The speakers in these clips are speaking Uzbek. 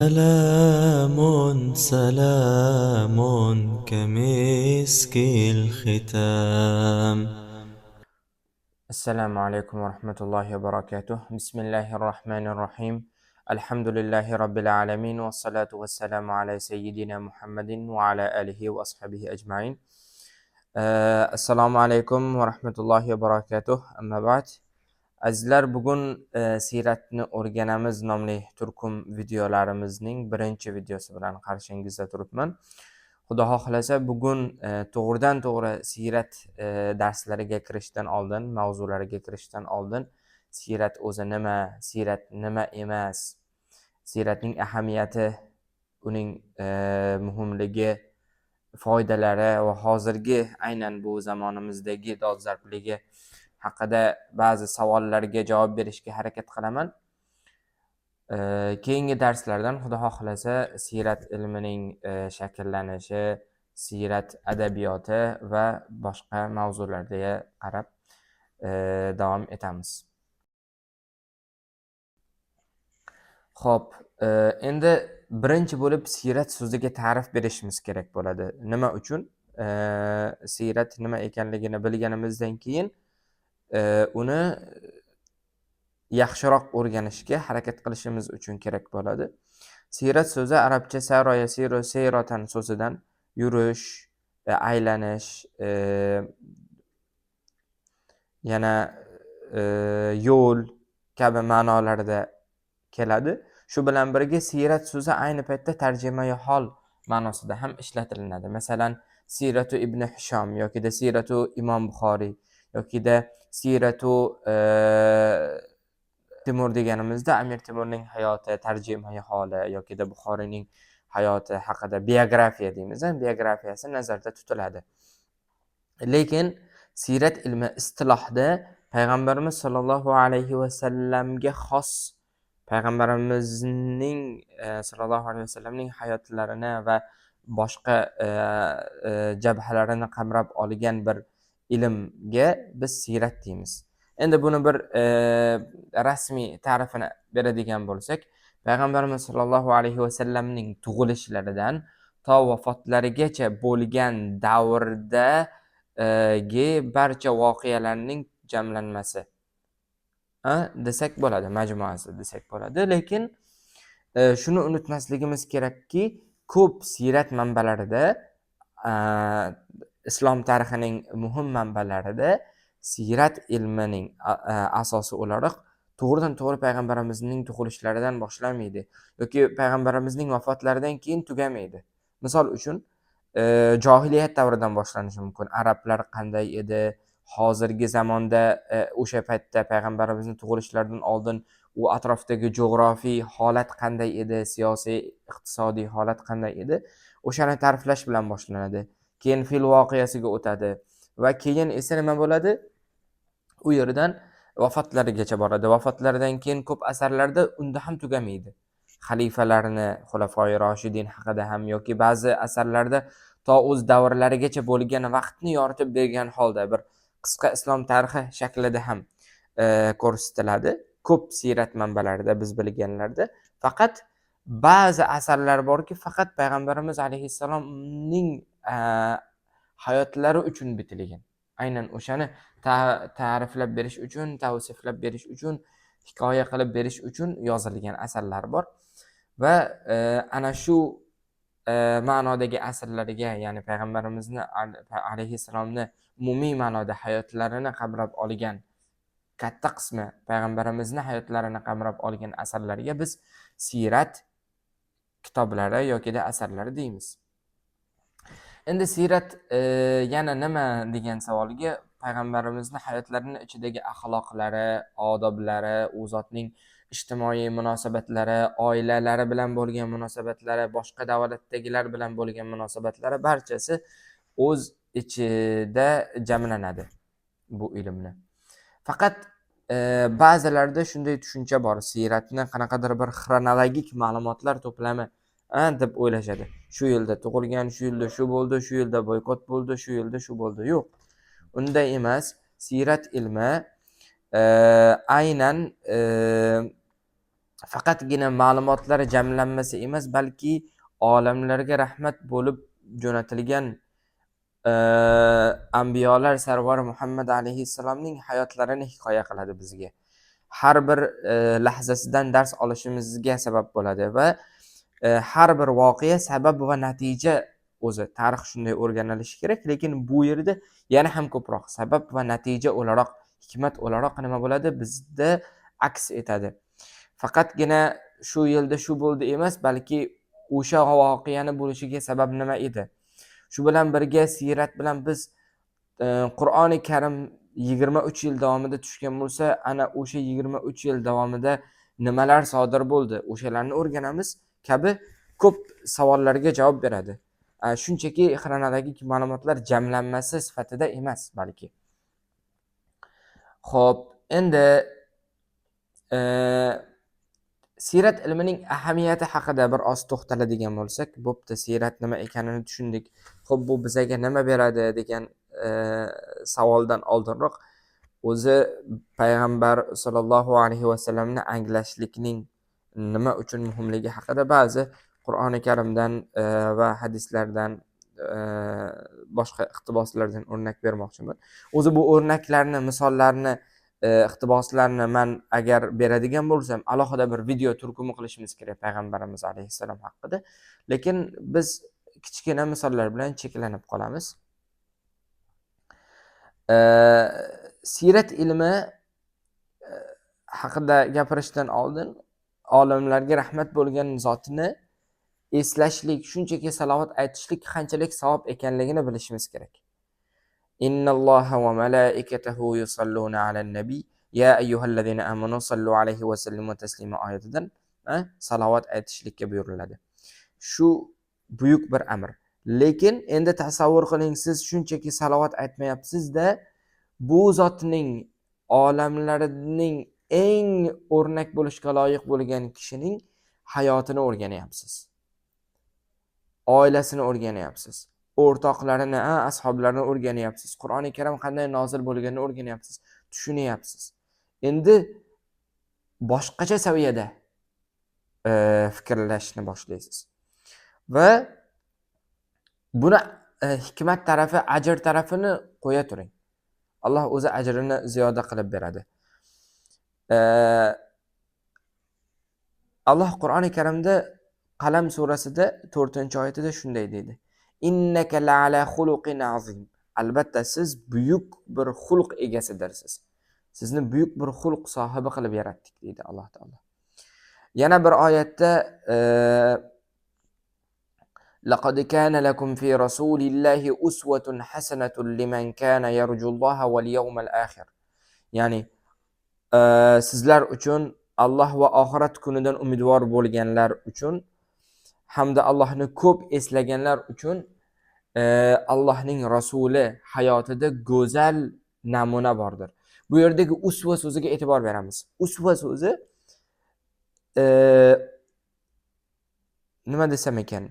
سلام سلام كمسك الختام. السلام عليكم ورحمة الله وبركاته. بسم الله الرحمن الرحيم. الحمد لله رب العالمين، والصلاة والسلام على سيدنا محمد وعلى آله وأصحابه أجمعين. Assalomu alaykum va rahmatullohi va barakatuh. Amma ba'd. Azizlar, bugun siyratni o'rganamiz nomli turkum videolarimizning birinchi videosi bilan qarshingizda turibman. Xudo xohlasa, bugun to'g'ridan to'g'ri siyrat darslariga kirishdan oldin, mavzulariga kirishdan oldin siyrat o'zi nima, siyrat nima emas, siyratning ahamiyati, uning muhimligi, foydalari va hozirgi aynan bu zamonimizdagi dolzarbligi haqida ba'zi savollarga javob berishga harakat qilaman. Keyingi darslardan Xudo xohlasa siyrat ilmining shakllanishi, siyrat adabiyoti va boshqa mavzularga qarab davom etamiz. Xo'p, endi birinchi bo'lib siyrat so'ziga ta'rif berishimiz kerak bo'ladi. Nima uchun? Siyrat nima ekanligini bilganimizdan keyin uni yaxshiroq o'rganishga harakat qilishimiz uchun kerak bo'ladi. Siyrat so'zi arabcha sara yasiru seyratan so'zidan yurish, aylanish, yana yo'l kabi ma'nolarda keladi. Shu bilan birga siyrat so'zi ayni paytda tarjimai hol ma'nosida ham ishlatilinadi. Masalan, siyratu Ibn Hishom yokida siyratu Imom Buxoriy yokida siyratu Timur deganimizda Amir Temurning hayoti, tarjimai holi yokida Buxoriyning hayoti haqida biografiya deymiz, biografiyasi nazarda tutiladi. Lekin siyrat ilmi istilohda payg'ambarimiz sollallohu alayhi vasallamga xos, payg'ambarimizning sollallohu alayhi vasallamning hayotlarini va boshqa jabhalarini qamrab olgan bir ilmga biz siyrat deymiz. Endi buni bir rasmiy ta'rifini beradigan bo'lsak, payg'ambarimiz sollallohu alayhi vasallamning tug'ilishlaridan to vafotlarigacha bo'lgan davrdagi barcha voqealarning jamlanmasi desak bo'ladi, majmuasi desak bo'ladi. Lekin shuni unutmasligimiz kerakki, ko'p siyrat manbalarida, islom tarixining muhim manbalarida siyrat ilmining asosi o'laroq to'g'ridan to'g'ri payg'ambarimizning tug'ilishlaridan boshlanmaydi yoki payg'ambarimizning vafotlaridan keyin tugamaydi. Misol uchun, johiliyat davridan boshlanishi mumkin. Arablar qanday edi? Hozirgi zamonda, o'sha paytda payg'ambarimizni tug'ilishlaridan oldin u atrofdagi jo'g'rofiy holat qanday edi, siyosiy, iqtisodiy holat qanday edi? O'shani ta'riflash bilan boshlanadi. Keyin fil voqeasiga o'tadi va keyin esa nima bo'ladi? U yerdan vafotlarigacha boradi. Vafotlaridan keyin ko'p asarlarda unda ham tugamaydi. Xalifalarni, xulafoi roshidin haqida ham yoki ba'zi asarlarda to o'z davrlarigacha bo'lgan vaqtni yoritib bergan holda bir qisqa islom tarixi shaklida ham ko'rsatiladi. Ko'p siyrat manbalarida biz bilganlarda faqat ba'zi asarlar borki, faqat payg'ambarimiz alayhissalomning hayotlari uchun bitilgan. Aynan o'shani ta'riflab berish uchun, tavsiflab berish uchun, hikoya qilib berish uchun yozilgan asarlar bor. Va ana shu ma'nodagi asarlarga, ya'ni payg'ambarimizni alayhissalomni umumiy ma'noda hayotlarini qamrab olgan katta qismi payg'ambarimizni hayotlarini qamrab olgan asarlarga biz siyrat kitoblari yokida asarlari deymiz. Endi siyrat yana nima degan savolga payg'ambarimizni hayotlarini ichidagi axloqlari, odoblari, u zotning ijtimoiy munosabatlari, oilalari bilan bo'lgan munosabatlari, boshqa davlatdagilar bilan bo'lgan munosabatlari barchasi o'z ichida jamlanadi bu ilmni. Faqat ba'zilarda shunday tushuncha bor, siyratni qanaqadir bir xronologik ma'lumotlar to'plami deb o'ylashadi. Shu yilda tug'ilgan, shu yilda shu bo'ldi, shu yilda boykot bo'ldi, shu yilda shu bo'ldi. Yo'q, unday emas. Siyrat ilmi aynan Faqatgina ma'lumotlar jamlanmasi emas, balki olamlarga rahmat bo'lib jo'natilgan anbiyolar sarvari Muhammad alayhissalomning hayotlarini hikoya qiladi bizga. Har bir lahzasidan dars olishimizga sabab bo'ladi va har bir voqea sabab va natija, o'zi tarix shunday o'rganilishi kerak, lekin bu yerda yana ham ko'proq sabab va natija o'laroq, hikmat o'laroq nima bo'ladi, bizda aks etadi. Faqatgina shu yilda shu bo'ldi emas, balki o'sha voqeani bo'lishiga sabab nima edi? Shu bilan birga siyrat bilan biz Qur'oni Karim 23 yil davomida tushgan bo'lsa, ana o'sha 23 yil davomida nimalar sodir bo'ldi, o'shalarni o'rganamiz kabi ko'p savollarga javob beradi. Shunchaki xronologik ma'lumotlar jamlanmasi sifatida emas, balki. Xo'p, endi siyrat ilmining ahamiyati haqida bir oz to'xtaladigan bo'lsak, bo'pti, siyrat nima ekanini tushundik. Xo'p, bu bizaga nima beradi degan savoldan oldinroq o'zi payg'ambar sollallohu alayhi vasallamni anglashlikning nima uchun muhimligi haqida ba'zi Qur'oni Karimdan va hadislardan, boshqa iqtiboslardan o'rnak bermoqchiman. O'zi bu o'rnaklarni, misollarni, iqtiboslarni man agar beradigan bo'lsam, alohida bir video turkumi qilishimiz kerak payg'ambarimiz alayhissalom haqida. Lekin biz kichkina misollar bilan cheklanib qolamiz. Siyrat ilmi haqida gapirishdan oldin olimlarga rahmat bo'lgan zotni eslashlik, shunchaki salovat aytishlik qanchalik savob ekanligini bilishimiz kerak. Innalloha va malaikatahu yusalluna alan nabiy ya ayyuhallazina amanu sallu alayhi va sallimu taslima oyatidan salovat aytishlikka buyuriladi. Shu buyuk bir amr. Lekin endi tasavvur qiling, siz shunchaki salovat aytmayapsiz-da, bu zotning olamlarning eng o'rnak bo'lishga loyiq bo'lgan kishining hayotini o'rganyapsiz. Oilasini o'rganyapsiz. O'rtoqlarini, ashoblarini o'rganyapsiz. Qur'oni Karim qanday nozil bo'lganini o'rganyapsiz, tushunyapsiz. Endi boshqacha saviyada fikrlashni boshlaysiz. Va buni hikmat tarafi, ajr tarafini qo'ya turing. Alloh o'zi ajrini ziyoda qilib beradi. Alloh Qur'oni Karimda Qalam surasida 4-oyatida shunday deydi: Innaka la'ala xuluqin azim. Albatta siz buyuk bir xulq egasidirsiz. Sizni buyuk bir xulq sohibi qilib yaratdik deydi Alloh taolo. Yana bir oyatda Laqad kana lakum fi rasulillahi uswatun hasanatun liman kana yarjulloha wal yawmal akhir. Ya'ni sizlar uchun Alloh va oxirat kunidan umidvor bo'lganlar uchun hamda Allohni ko'p eslaganlar uchun Allohning rasuli hayotida go'zal namuna bordir. Bu yerdagi usva so'ziga e'tibor beramiz. Usva so'zi nima desam ekan?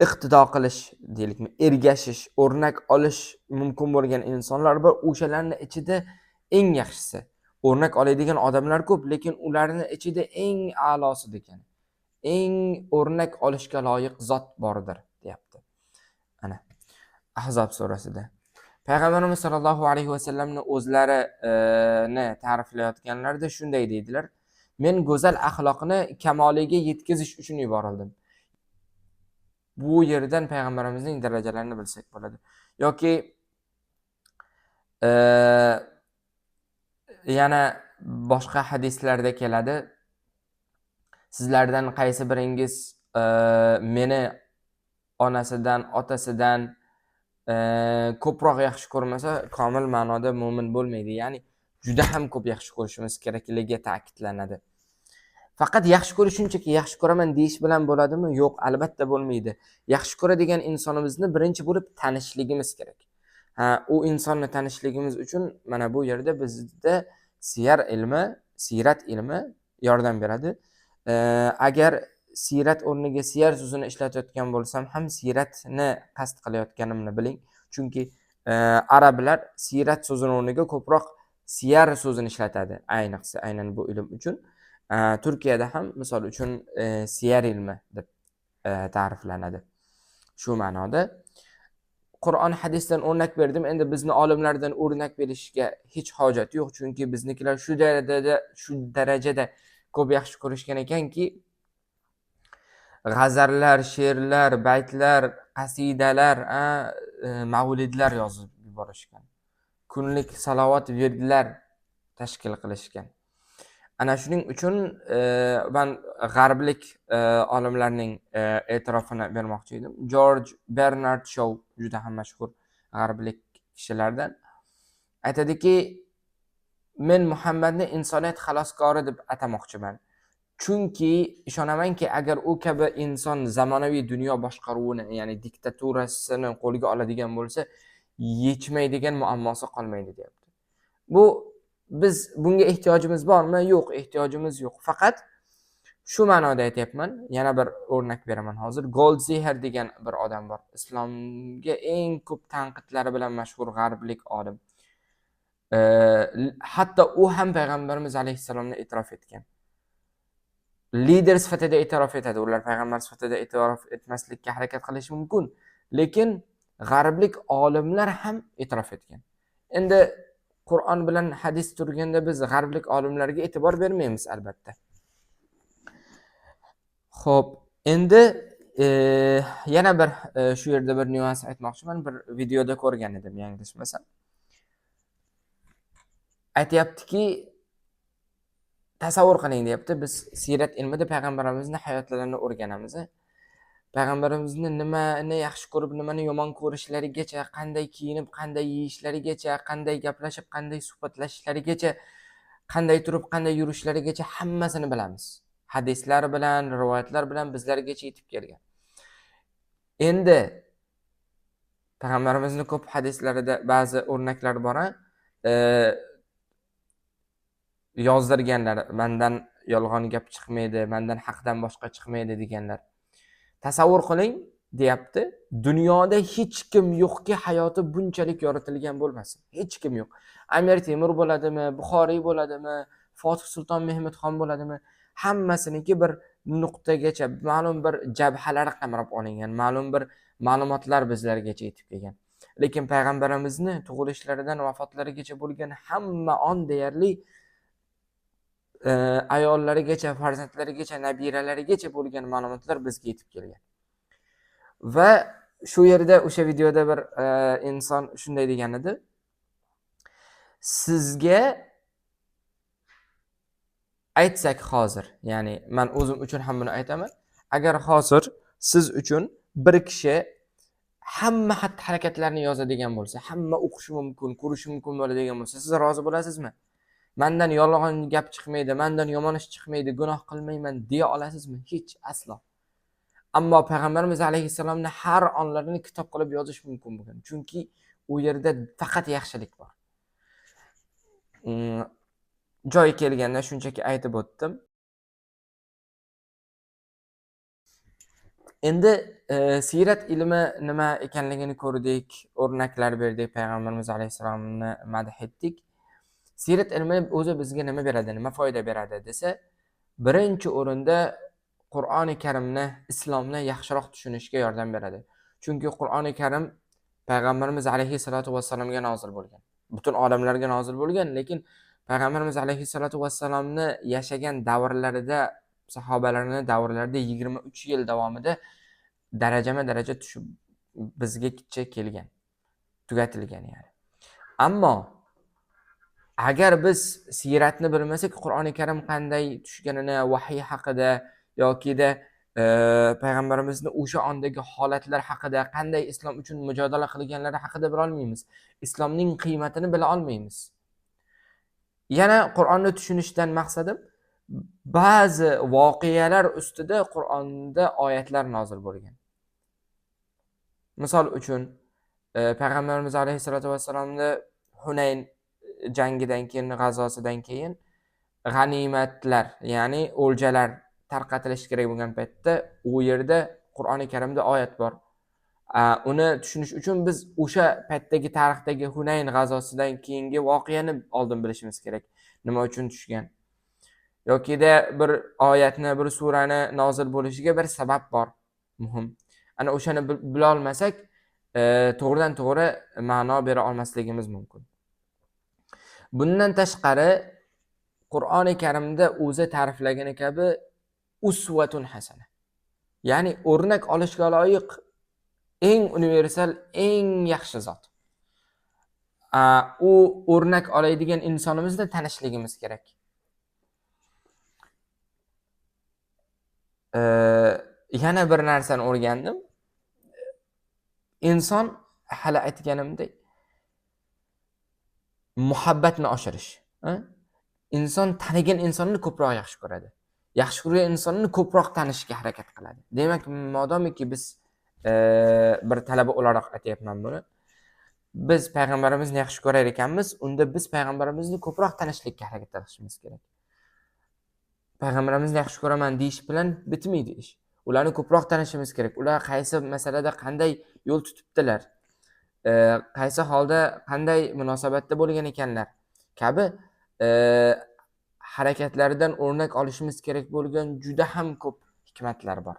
Iqtido qilish deylikmi, ergashish, o'rnak olish mumkin bo'lgan insonlar bor, o'shalarning ichida eng yaxshisi. O'rnak oladigan odamlar ko'p, lekin ularning ichida eng a'losi degan, eng o'rnak olishga loyiq zot bordir deyapti. Ana Ahzob surasida Payg'ambarimiz sollallohu alayhi vasallamni o'zlarini ta'riflayotganlarida shunday deydilar: Men go'zal axloqni kamoliga yetkazish uchun yuborildim. Bu yerdan payg'ambarimizning darajalarini bilsak bo'ladi. Yoki yana boshqa hadislarda keladi. Sizlardan qaysi biringiz meni onasidan, otasidan ko'proq yaxshi ko'rmasa, komil ma'noda mo'min bo'lmaydi. Ya'ni juda ham ko'p yaxshi ko'rishimiz kerakligi ta'kidlanadi. Faqat yaxshi ko'rish, shunchaki yaxshi ko'raman deyish bilan bo'ladimi? Yo'q, albatta bo'lmaydi. Yaxshi ko'radigan insonimizni birinchi bo'lib tanishligimiz kerak. Ha, u insonni tanishligimiz uchun mana bu yerda bizda siyar ilmi, siyrat ilmi yordam beradi. Agar siyrat o'rniga siyar so'zini ishlatayotgan bo'lsam ham siyratni qasd qilayotganimni biling. Chunki arablar siyrat so'zini o'rniga ko'proq siyar so'zini ishlatadi, ayniqsa aynan bu ilm uchun. Turkiyada ham misol uchun siyar ilmi deb ta'riflanadi. Shu ma'noda Qur'on hadisdan o'rnak berdim. Endi bizni olimlardan o'rnak berishga hech hojat yo'q, chunki biznikilar shu darajada ko'p yaxshi ko'rishgan ekanki, g'azallar, she'rlar, baytlar, qasidalar, mavlidlar yozib yuborishgan. Kunlik salovat virdlar tashkil qilishgan. Ana shuning uchun man g'arblik olimlarning e'tirofini bermoqchi edim. George Bernard Shaw juda ham mashhur g'arblik kishilardan aytadiki, men Muhammadni insoniyat xaloskori deb atamoqchiman. Chunki ishonamanki, agar u kabi inson zamonaviy dunyo boshqaruvini, ya'ni diktaturasini qo'lga oladigan bo'lsa, yechmaydigan muammosi qolmaydi deyapti. Bu biz bunga ehtiyojimiz bormi? Yo'q, ehtiyojimiz yo'q. Faqat shu ma'noda aytyapman. Yana bir o'rnak beraman hozir. Goldzeher degan bir odam bor. Islomga eng ko'p tanqidlari bilan mashhur g'arblik olim. Hatto u ham payg'ambarimiz alayhissalomni e'tirof etgan. Lider sifatida e'tirof etadi. Ular payg'ambar sifatida e'tirof etmaslikka harakat qilishi mumkin, lekin g'arblik olimlar ham e'tirof etgan. Endi Qur'on bilan hadis turganda biz g'arblik olimlarga e'tibor bermaymiz albatta. Xo'p, endi yana bir shu yerda bir nyuans aytmoqchiman. Bir videoda ko'rgan edim, yanglishmasam. Aytyaptiki, tasavvur qiling deyapti. Biz siyrat ilmida payg'ambarimizni hayotlarini o'rganamiz. Payg'ambarimizni nimani yaxshi ko'rib, nimani yomon ko'rishlarigacha, qanday kiyinib, qanday yeyishlarigacha, qanday gaplashib, qanday suhbatlashishlarigacha, qanday turib, qanday yurishlarigacha hammasini bilamiz. Hadislar bilan, rivoyatlar bilan bizlargacha yetib kelgan. Endi payg'ambarimizni ko'p hadislarida ba'zi o'rnaklar bor, yozdirganlar, mendan yolg'on gap chiqmaydi, mendan haqdan boshqa chiqmaydi deganlar. Tasavvur qiling deyapti, dunyoda hech kim yo'qki hayoti bunchalik yoritilgan bo'lmasin. Hech kim yo'q. Amir Temur bo'ladimi, Buxoriy bo'ladimi, Fotih Sulton Mehmetxon bo'ladimi, hammasiniki bir nuqtagacha ma'lum bir jabhalar qamrab olingan, ma'lum bir ma'lumotlar bizlargacha yetib kelgan. Lekin payg'ambarimizni tug'ilishlaridan vafotlarigacha bo'lgan hamma on deyarli ayollarigacha, farzandlarigacha, nabiralarigacha bo'lgan ma'lumotlar bizga yetib kelgan. Va shu yerda o'sha videoda bir inson shunday degan edi: sizga aytsak hozir, ya'ni men o'zim uchun ham buni aytaman, agar hozir siz uchun bir kishi hamma xatti-harakatlarni yozadigan bo'lsa, hamma o'qishi mumkin, ko'rishi mumkin bo'ladigan bo'lsa, siz rozi bo'lasizmi? Mendan yolg'on gap chiqmaydi, mendan yomon ish chiqmaydi, gunoh qilmayman deya olasizmi? Hech, aslo. Ammo payg'ambarimiz alayhissalomni har onlarini kitob qilib yozish mumkin bo'lgan. Chunki u yerda faqat yaxshilik bor. Joyi kelganda shunchaki aytib o'tdim. Endi siyrat ilmi nima ekanligini ko'rdik, o'rnaklar berdik, payg'ambarimiz alayhissalomni madh etdik. Siyrat ilmi o'zi bizga nima beradi, nima foyda beradi desa, birinchi o'rinda Qur'oni Karimni, islomni yaxshiroq tushunishga yordam beradi. Chunki Qur'oni Karim payg'ambarimiz alayhissalatu vassalomga nozil bo'lgan. Butun olamlarga nozil bo'lgan, lekin payg'ambarimiz alayhissalatu vassalomni yashagan davrlarida, sahobalarning davrlarida 23 yil davomida darajama-daraja tushib bizgacha kelgan, tugatilgan ya'ni. Ammo agar biz siyratni bilmasak, Qur'oni Karim qanday tushganini, vahiy haqida yokida payg'ambarimizni o'sha ondagi holatlar haqida, qanday islom uchun mujodala qilganlari haqida bila olmaymiz. Islomning qiymatini bila olmaymiz. Yana Qur'onni tushunishdan maqsadim ba'zi voqealar ustida Qur'onda oyatlar nozil bo'lgan. Misol uchun payg'ambarimiz alayhissalatu vassalomni Hunayn jangidan keyin, g'azosidan keyin g'animatlar, ya'ni o'ljalar tarqatilishi kerak bo'lgan paytda u yerda Qur'oni Karimda oyat bor. Uni tushunish uchun biz o'sha paytdagi tarixdagi Hunayn g'azosidan keyingi voqeani oldin bilishimiz kerak. Nima uchun tushgan? Yokida bir oyatni, bir surani nozil bo'lishiga bir sabab bor, muhim. Ana o'shani bila olmasak, to'g'ridan to'g'ri ma'no bera olmasligimiz mumkin. Bundan tashqari Qur'oni Karimda o'zi ta'riflagani kabi usvatun hasana. Ya'ni o'rnak olishga loyiq eng universal, eng yaxshi zot. U o'rnak oladigan insonimizni tanishligimiz kerak. Yana bir narsani o'rgandim. Inson, hali aytganimdek, muhabbatni oshirish. Inson tanigan insonni ko'proq yaxshi ko'radi. Yaxshi ko'rgan insonni ko'proq tanishga harakat qiladi. Demak, modomiki biz bir talaba o'laroq aytyapman buni. Biz payg'ambarimizni yaxshi ko'rar ekanmiz, unda biz payg'ambarimizni ko'proq tanishlikka harakat qilishimiz kerak. Payg'ambarimizni yaxshi ko'raman deyish bilan bitmaydi ish. Ularni ko'proq tanishimiz kerak. Ular qaysi masalada qanday yo'l tutibdilar, qaysi holda qanday munosabatda bo'lgan ekanlar kabi harakatlaridan o'rnak olishimiz kerak bo'lgan juda ham ko'p hikmatlar bor,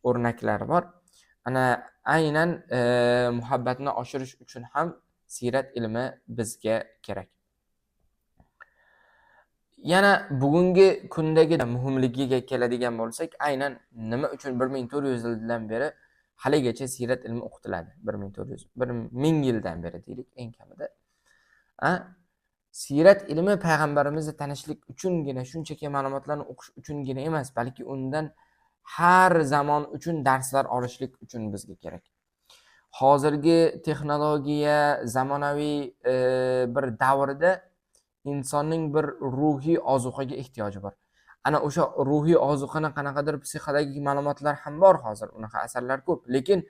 o'rnaklar bor. Ana aynan muhabbatni oshirish uchun ham siyrat ilmi bizga kerak. Yana bugungi kundagi muhimligiga keladigan bo'lsak, aynan nima uchun 1400 yildan beri haligacha siyrat ilmi o'qitiladi? 1000 yildan beri deylik eng kamida. Siyrat ilmi payg'ambarimizni tanishlik uchungina, shunchaki ma'lumotlarni o'qish uchungina emas, balki undan har zamon uchun darslar olishlik uchun bizga kerak. Hozirgi texnologiya, zamonaviy bir davrda insonning bir ruhiy ozuqaga ehtiyoji bor. Ana o'sha ruhiy ozuqani qanaqadir psixologik ma'lumotlar ham bor hozir, unaqa asarlar ko'p, lekin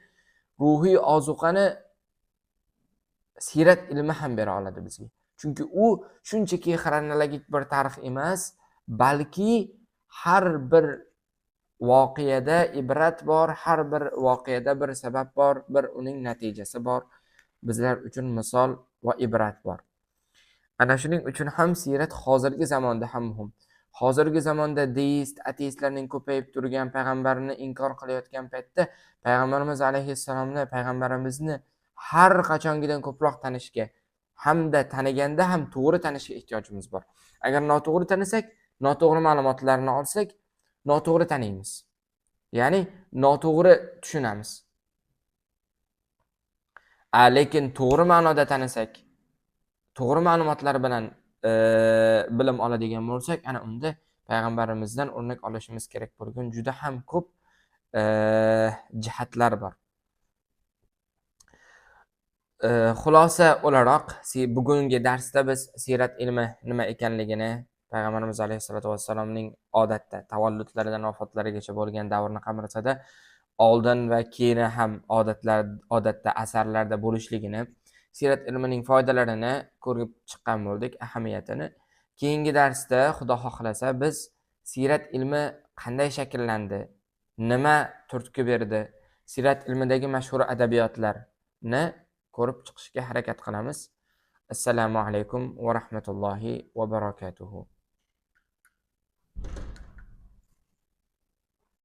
ruhiy ozuqani siyrat ilmi ham bera oladi bizga. Chunki u shunchaki xronologik bir tarix emas, balki har bir voqeada ibrat bor, har bir voqeada bir sabab bor, bir uning natijasi bor. Bizlar uchun misol va ibrat bor. Ana shuning uchun ham siyrat hozirgi zamonda ham muhim. Hozirgi zamonda deist, ateistlarning ko'payib turgan, payg'ambarni inkor qilayotgan paytda payg'ambarimiz alayhissalomni, payg'ambarimizni har qachongidan ko'proq tanishga hamda taniganda ham to'g'ri tanishga ehtiyojimiz bor. Agar noto'g'ri tanisak, noto'g'ri ma'lumotlarni olsak, noto'g'ri taniymiz. Ya'ni noto'g'ri tushunamiz. Lekin to'g'ri ma'noda tanisak, to'g'ri ma'lumotlar bilan bilim oladigan bo'lsak, ana unda payg'ambarimizdan o'rnak olishimiz kerak bo'lgan juda ham ko'p jihatlar bor. Xulosa o'laroq bugungi darsda biz siyrat ilmi nima ekanligini, payg'ambarimiz alayhissalatu vassalomning odatda tavalludlaridan vafotlarigacha bo'lgan davrni qamrasada oldin va keyin ham odatda asarlarda bo'lishligini, siyrat ilmining foydalarini ko'rib chiqqan bo'ldik, ahamiyatini. Keyingi darsda Xudo xohlasa biz siyrat ilmi qanday shakllandi, nima turtki berdi, siyrat ilmidagi mashhur adabiyotlarni ko'rib chiqishga harakat qilamiz. Assalomu alaykum va rahmatullohi va barakatuhu.